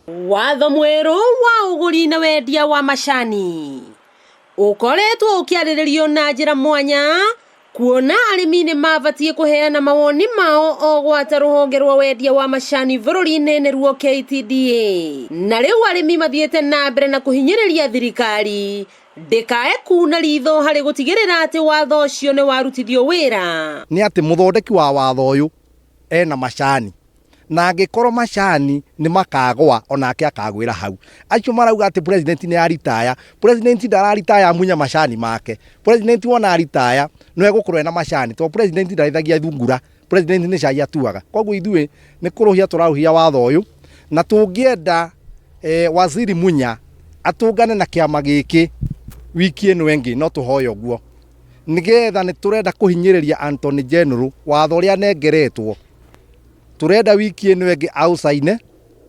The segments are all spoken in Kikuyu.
Watho mwerũ wa ũgũri na wendia wa macani ũkoretwo ũkĩarĩrĩrio na njĩra mwanya kuona arĩmi nĩ mabatiĩ kũheana mawoni mao o gwata rũhonge rwa wendia wa macani bũrũri-inĩ nĩruo KTDA. Na rĩu arĩmi mathiĩte na mbere na kũhinyĩrĩria thirikari ndĩkae kuna ritho harĩ gũtigĩrĩra atĩ watho ũcio nĩ warutithio wĩra. Nĩ atĩ mũthondeki wa watho ũyũ ena macani na angĩkorwo macani nĩ makagwa onake akagwĩra hau. Acio marauga atĩ president nĩ aritaya, president ndararitaya amunya macani make. President wona aritaya no egũkorwo ena macani tondũ president ndarĩithagia thungura, president nĩ cai atuaga. Koguo ithuĩ nĩ kũrũhia tũrarũhia watho ũyũ na tũngĩenda waziri Munya atũngane na kĩama gĩkĩ wiki ĩno ĩngĩ no tũhoye ũguo. Nĩgetha nĩ tũrenda kũhinyĩrĩria Antony General watho ũrĩa anengeretwo. Tũrenda wiki ĩno ĩngĩ aũcaine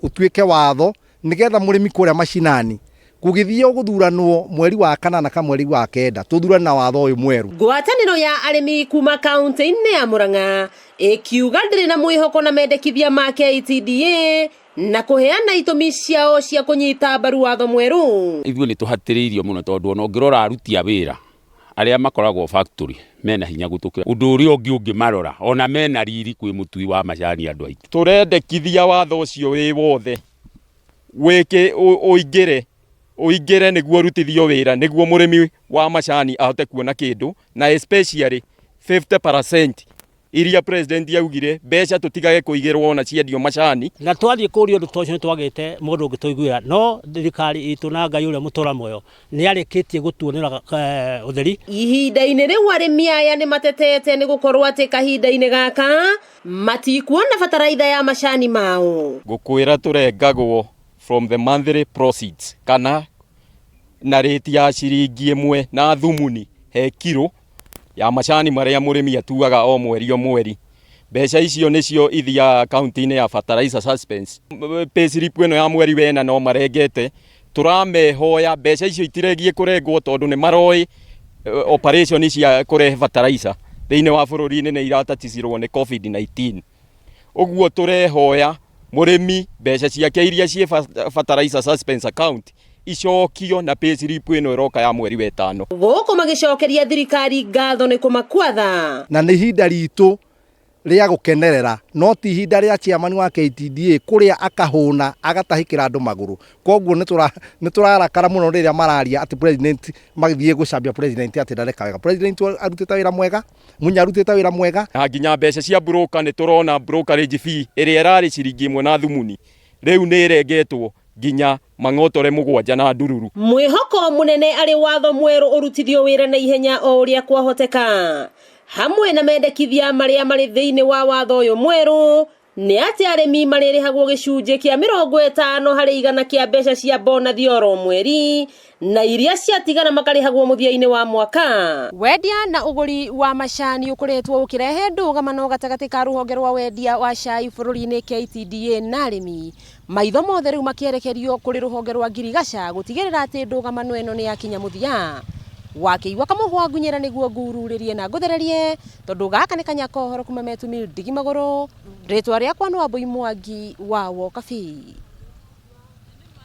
ũtuĩke watho nĩgetha mũrĩmi kũrĩa macinani gũgĩthiĩ gũthuranwo mweri wa kanana ka mweri wa kenda tũthurane na watho ũyũ mwerũ. Ngwatanĩro ya arĩmi kuma kaunti-inĩ ya Murang'a ĩkiuga ndĩrĩ na mwĩhoko na mendekithia ma KTDA na kũheana itũmi ciao cia kũnyita mbaru watho mwerũ. Ithuĩ nĩ tũhatĩrĩirio mũno tondũ ona ũngĩrora aruti a wĩra arĩa makoragwo factory mena hinya gũtũkĩra ũndũ ũrĩa ũngĩ ũngĩmarora ona mena riri kwĩ mũtui wa macani andũ aitũ. Tũrendekithia watho ũcio wĩ wothe wĩke ũingĩre ũingĩre nĩguo ũrutithio wĩra nĩguo mũrĩmi wa macani ahote kuona kĩndũ na especially 50% iria president augire mbeca tũtigage kũigĩrwo ona ciendio macani. Na twathiĩ kũria ũndũ ta ũcio nĩ twagĩte mũndũ ũngĩtũiguĩra, no thirikari itũ na Ngai ũrĩa mũtũra muoyo nĩ arĩkĩtie gũtuonera ũtheri. Ihinda-inĩ rĩu arĩmi aya nĩ matetete nĩ gũkorwo atĩ kahinda-inĩ gaka matikuona bataraitha ya macani mao. Ngũkwĩra tũrengagwo from the monthly proceeds kana na rate ya ciringi ĩmwe na thumuni he kiro ya macani marĩa mũrĩmi atuaga o mweri o mweri. Mbeca icio nĩcio ithiaga akaunti-inĩ ya fertilizer suspense. Pay slip ĩno ya mweri wena no marengete, tũramehoya mbeca icio itiregie kũrengwo tondũ nĩ maroĩ operation cia kũrehe fertilizer thĩinĩ wa bũrũri-inĩ nĩ irataticirwo nĩ COVID-19. Ũguo tũrehoya mũrĩmi mbeca ciake iria ciĩ fertilizer suspense account icokio na pay slip ĩno ĩroka ya mweri wetano. Gũkũ magĩcokeria thirikari ngatho nĩ kũmakwatha. Na nĩ ihinda ritũ rĩa gũkenerera no ti ihinda rĩa chairman wa KTDA kũrĩa akahũna agatahĩkĩra andũ magũrũ. Koguo nĩ tũrarakara mũno rĩrĩa mararia atĩ president magĩthiĩ gũcambia president atĩ ndareka wega. President arutĩte wĩra mwega, Munya arutĩte wĩra mwega. Na nginya mbeca cia broker nĩ tũrona brokerage fee ĩrĩa ĩrarĩ ciringi ĩmwe na thumuni rĩu nĩ ĩrengetwo nginya mang'otore mũgwanja na ndururu. Mwĩhoko mũnene arĩ watho mwerũ ũrutithio wĩra na ihenya o ũrĩa kwahoteka. Hamwe na mendekithia marĩa marĩ thĩinĩ wa watho ũyũ mwerũ nĩ atĩ arĩmi marĩrĩhagwo gĩcunjĩ kĩa 50% kĩa mbeca cia bonathi oro mweri na iria ciatigara makarĩhagwo mũthia-inĩ wa mwaka. Wendia na ũgũri wa macani ũkoretwo ũkĩrehe ndũgamano gatagatĩ ka rũhonge rwa wendia wa cai bũrũri-inĩ KTDA na arĩmi. Maitho mothe rĩu makĩerekerio kũrĩ rũhonge rwa ngirigaca gũtigĩrĩra atĩ ndũgamano ĩno nĩ yakinya mũthia. Wakĩigua kamũhwa ngunyĩra nĩguo ngururĩrie na ngũthererie tondũ gaka nĩ kanya ka ũhoro kuma Metu Mill ndigi magũrũ. Rĩtwa rĩakwa nĩ Wambui Mwangi wa Wokabi.